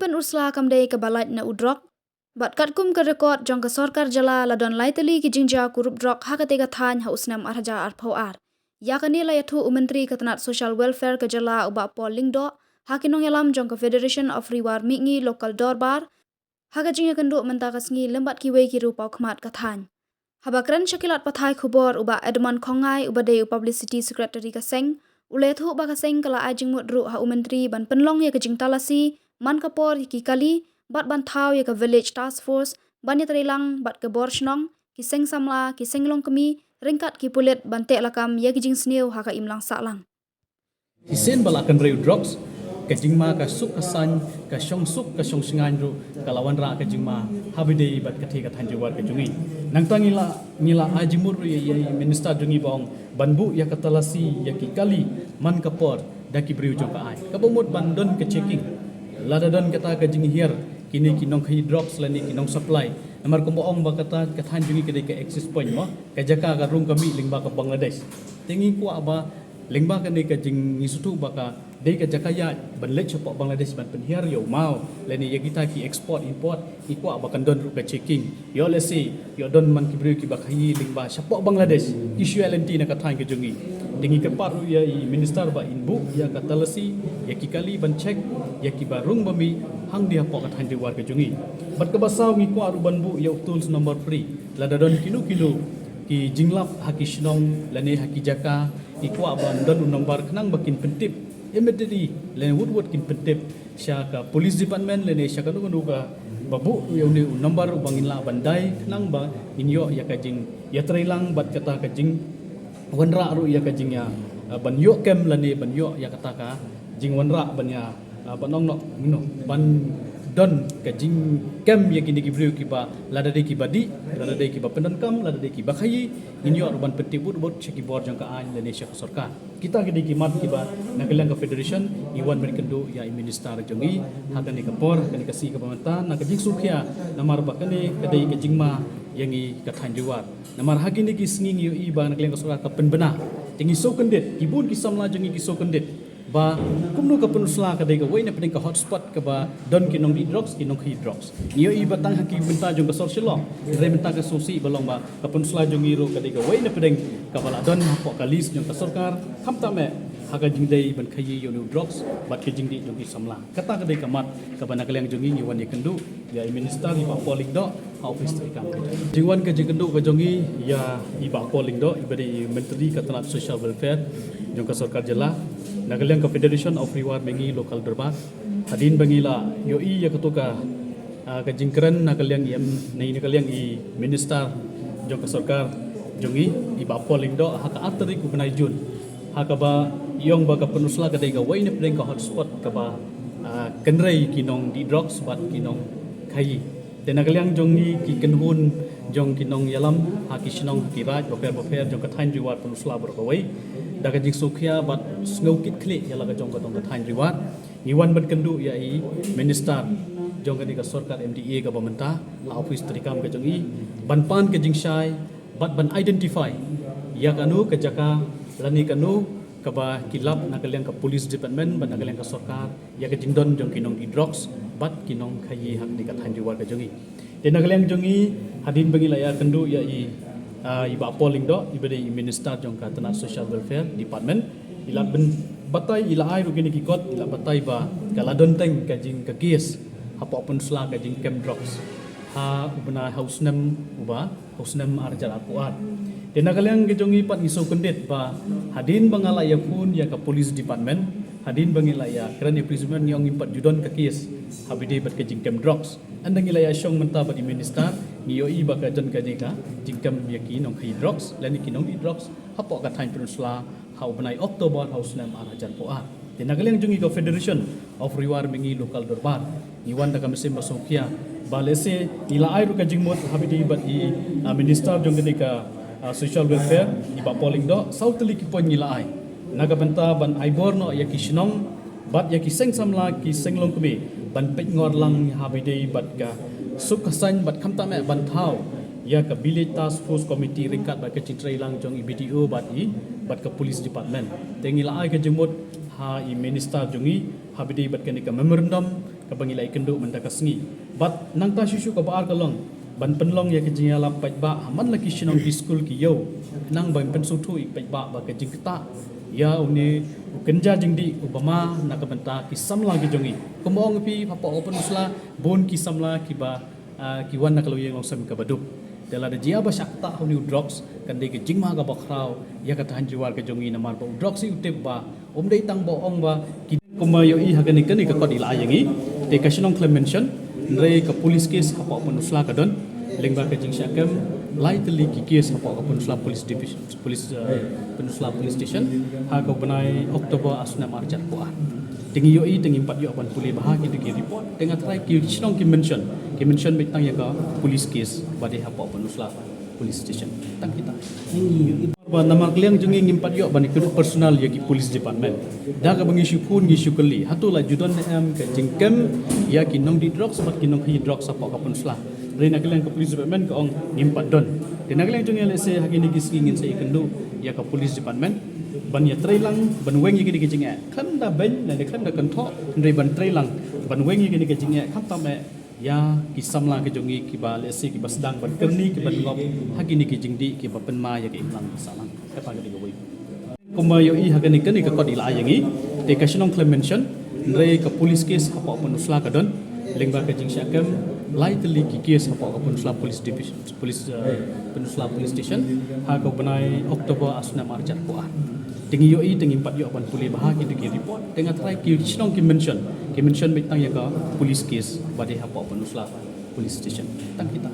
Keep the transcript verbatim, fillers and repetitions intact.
pynusla kam dei kaba lait na u drok. Bad katkum ka record jong ka sorkar jylla la don lai tylli ki jingjia kurup drok ha katei ka thaiñ ha u snem ar hajar arphew ar. Ïa kane la ïathuh u Myntri ka tnat Social Welfare ka jylla u Bah Paul Lyngdoh ha ki nongïalam jong ka Federation of Ri War Mihngi Local Dorbar ha ka jingïakynduh mynta ka sngi lem bad kiwei ki riew paw khmat ka thaiñ. Haba kren sha ki lad pathai khubor u Bah Edmund Khongngai uba dei u Publicity Secretary ka seng, u la ïathuh ba ka seng ka la ai jingmut ruh ha u Myntri ban pynlong ïa ka jingtalasi man ka por ïa ki kali bad ban thaw ïa ka Village Task Force ban ïatreilang bad ka bor shnong, ki seng samla, ki seng longkmie ryngkat ki pulit ban teh lakam ïa ki jingsniew ha ka imlang sahlang. Shisien ba la kynrei u drugs, ka jingma ka suk ka saiñ, ka shongsuk ka shongshngaiñ ruh ka la wanrah ka jingma ha ba ïadei bad ka thaiñ ka thaiñ Jowar ka jong ngi. Nangta ngi la, ngi la ai jingmut ruh ïa, ïa i Minister jong ngi ba ong ban buh ïa ka talasi ïa ki kali man ka por da ki briew jong ka aiñ. Kaba mut ban don ka checking. Lada don kata ka jinghiar kine ki nongkhaïi drugs lane ki nong supply. Namar kumba ong ba kata ka thaiñ jong ngi ka dei ka access point mo, ka jaka ka rung ka mih lyngba ka Bangladesh. Te ngi kwah ba lyngba kane ka jing, ngi sngewthuh ba ka dei ka jaka ïaid ban leit shapoh Bangladesh ban pynhiar ïa u maw lane ïa kita ki export import, ngi kwah ba kan don ruh ka checking. Ïoh lehse ïoh don man ki briew kiba khaïi lyngba shapoh Bangladesh ki shu ïaid lynti na ka thaiñ ka jong ngi. Te ngi kyrpad ruh ïa i Minister ba in buh ïa ka talasi ïa ki kali ban check ïa kiba rung ba mih hangne hapoh ka thaiñ Jowar ka jong ngi. Bad kaba saw ngi kwah ruh ban buh ïa u toll number free. Lada don kino kino ki jinglap ha ki shnong lane ha ki jaka, ngi kwah ban don u number khnang ba kin pyntip immediately lane wut wut kin pyntip sha ka police department lane sha kano kano kaba buh ïa une u number uba ngin lah ban dai khnang ba ngin ïoh ïa ka jingïatreilang bad kata ka jingwanrah ruh ïa ka jingïa, ah, ban ïoh kem lane ban ïoh ïa kata ka jingwanrah ban ïa, ah, ban ong noh, you know, ban don ka jingkem ïa kine ki briew kiba lada dei kiba dih, lada dei kiba pyndonkam, lada dei kiba khaïi, ngin ïoh ruh ban pyntip bud bud sha ki bor jong ka aiñ lane sha ka sorkar. Kita ki dei ki mat kiba na ka liang ka federation ngi wan ban kynduh ïa i Minister jong ngi ha kane ka por, ha kane ka sngi kaba mynta, na ka jingsngewkhia namar ba kane ka dei ka jingma ïa ngi ka thaiñ Jowar. Namar ha kine ki sngi ngi ïohi ba na ka liang ka sorkar ka pynbna. Te ngi sngewkyndit, ki bun ki samla jong ngi ki sngewkyndit ba kumno ka Pynursla ka dei kawei na pdeng ka hotspot kaba don ki nongdih drugs, ki nongkhaïi drugs. Ngi ïohi ba tang ha ki bynta jong ka sor Shillong, hynrei mynta ka sngewsih ba long ba ka Pynursla jong ngi ruh ka dei kawei na pdeng kaba la don hapoh ka list jong ka sorkar, khamtam eh ha ka jingdei ban khaïi ïa u drugs bad ka jingdih jong ki samla. Kata ka dei ka mat kaba na ka liang jong ngi ngi wan ïakynduh ïa i Minister i Bah Paul Lyngdoh ha office treikam. Jingwan ka jingkynduh ka jong ngi ïa i Bah Paul Lyngdoh iba dei i Myntri ka tnat Social Welfare jong ka sorkar jylla, na ka liang ka Federation of Ri War Mihngi Local Dorbar. Hadien ba ngi la ïohi ïa kato ka, ah, ka jingkren na ka liang i em, na ka liang i Minister jong ka sorkar jong ngi i Bah Paul Lyngdoh ha ka ar tarik u bnai Jun, ha kaba i ong ba ka Pynursla ka dei kawei na pdeng ka hotspot kaba, ah, kynrei ki nongdih drugs bad ki nongkhaïi. Te na ka liang jong ngi ki kynhun jong ki nongïalam ha ki shnong ki raid bapher bapher jong ka thaiñ Ri War Pynursla baroh kawei, da ka jingsngewkhia bad sngewkitkhlieh ïa la ka jong ka dong ka thaiñ Ri War, ngi wan ban kynduh ïa i Minister jong kane ka sorkar M D A kaba mynta ha office treikam ka jong i ban pan ka jingshai bad ban identify ïa kano ka jaka lane kano kaba ki lap na ka liang ka police department bad na ka liang ka sorkar ïa ka jingdon jong ki nongdih drugs bad ki nongkhaïi ha kane ka thaiñ Ri War ka jong i. Te na ka liang jong i, hadien ba ngi la ïakynduh ïa i, ah, i Bah Paul Lyngdoh iba dei i Minister jong ka tnat Social Welfare Department, i la byn-, batai, i la ai ruh kine ki kot, i la batai ba ka la don teng ka jing ka case hapoh Pynursla ka jingkem drugs ha u bnai, ha u snem uba ha u snem ar hajar arphew ar. Te na ka liang ka jong i pat ngi sngewkyndit ba hadien ba nga la ïaphone ïa ka police department, hadien ba ngi la ïakren ïa police department ngi ong ngim pat ju don ka case ha ba ïadei bad ka jingkem drugs. Ynda ngi la ïashong mynta bad i Minister ngi ïohi ba ka don ka jing ka jingkem ïa ki nongkhaïi drugs lane ki nongdih drugs hapoh ka thaiñ Pynursla ha u bnai October ha u snem ar hajar arphew ar. Te na ka liang jong i ka Federation of Ri War Mihngi Local Dorbar ngi wan da ka mynsiem ba sngewkhia ba lehse ngi la ai ruh ka jingmut ha ba ïadei bad i, ah, Minister jong kane ka, ah, Social Welfare i Bah Paul Lyngdoh, saw tylli ki point ngi la ai na ka bynta ban ai bor noh ïa ki shnong bad ïa ki seng samla ki seng longkmie ban peitngor lang ha ba ïadei bad ka suk ka saiñ bad khamtam eh ban thaw ïa ka Village Task Force Committee ryngkat bad ka jingtreilang jong i B D O bad i bad ka Police Department. Te ngi la ai ka jingmut ha i Minister jong i ha ba ïadei bad kane ka memorandum Ba ngi la ïakynduh mynta ka sngi. Bad nangta shuh shuh kaba ar ka long ban pynlong ïa ka jingïalap paidbah ha man la ki shnong ki skul ki ïew, nang ban pynsngewthuh ïa ki paidbah ba ka jingktah ïa une u kynja jingdih uba ma na ka bynta ki samla ki jong ngi. Kumba ong phi, hapoh ka pynusla bun ki samla kiba, ah, ki wan na ka longïing longsem kaba duk. Te lada jia ba shah ktah ha une u drugs, kan dei ka jingma kaba khraw ïa ka thain jowar ka jong ngi, namar ba u drugs hi u tip ba um dei tang ba ong ba ki, kumba ïohi ha kane, kane ka kot i la ai ïa ngi. Te ka shnong khlem mention, hynrei ka police case hapoh pynusla ka don, lyngba ka jingshah kem lai tylli ki case hapoh ka pynusla police division, police, eh, pynusla police station, ha ka bnai October ar snem ar hajar arphew ar. Te ngi ïohi, te ngim pat ïoh ban pule bha kito ki report, te nga tharai ki shnong ki mention, ki mention beit tang ïa ka police case ba dei hapoh pynusla police station. Tang kita. Ba namar ka liang jong ngi ngim pat ïoh ban ïakynduh personal ïa ki police department. Da kaba ngi shu phone ngi shu kylli, hato la ju don ne em ka jingkem ïa ki nongdih drugs bad ki nongkhaïi drugs hapoh ka pynusla. Hynrei na ka liang ka police department ka ong ngim pat don. Te na ka liang jong ngi lehse ha kine ki sngi ngin sa ïakynduh ïa ka police department ban ïatrei lang, ban weng ïa kine ki jingeh. Khlem da beiñ ne khlem da kynthoh, hynrei ban trei lang, ban weng ïa kine ki jingeh, khamtam eh ïa ki samla ki jong ngi kiba lehse kiba sdang ban kyrni, kiba ngop ha kine ki jingdih kiba pynma ïa ka imlang ka sahlang. Kata ka dei kawei. Kumba ïohi ha kane, kane ka kot i la ai ïa ngi. Te ka shnong khlem mention, hynrei ka police case hapoh pynusla ka don, lyngba ka jingshah kem lai tylli ki case hapoh ka pynusla police division, police, eh, pynusla police station, ha ka bnai October ar snem ar hajar arphew ar. Te ngi ïohi, te ngim pat ïoh ban pule bha kito ki report, te nga tharai ki shnong ki mention, ki mention beit tang ïa ka police case ba dei hapoh pynusla police station. Tang kita.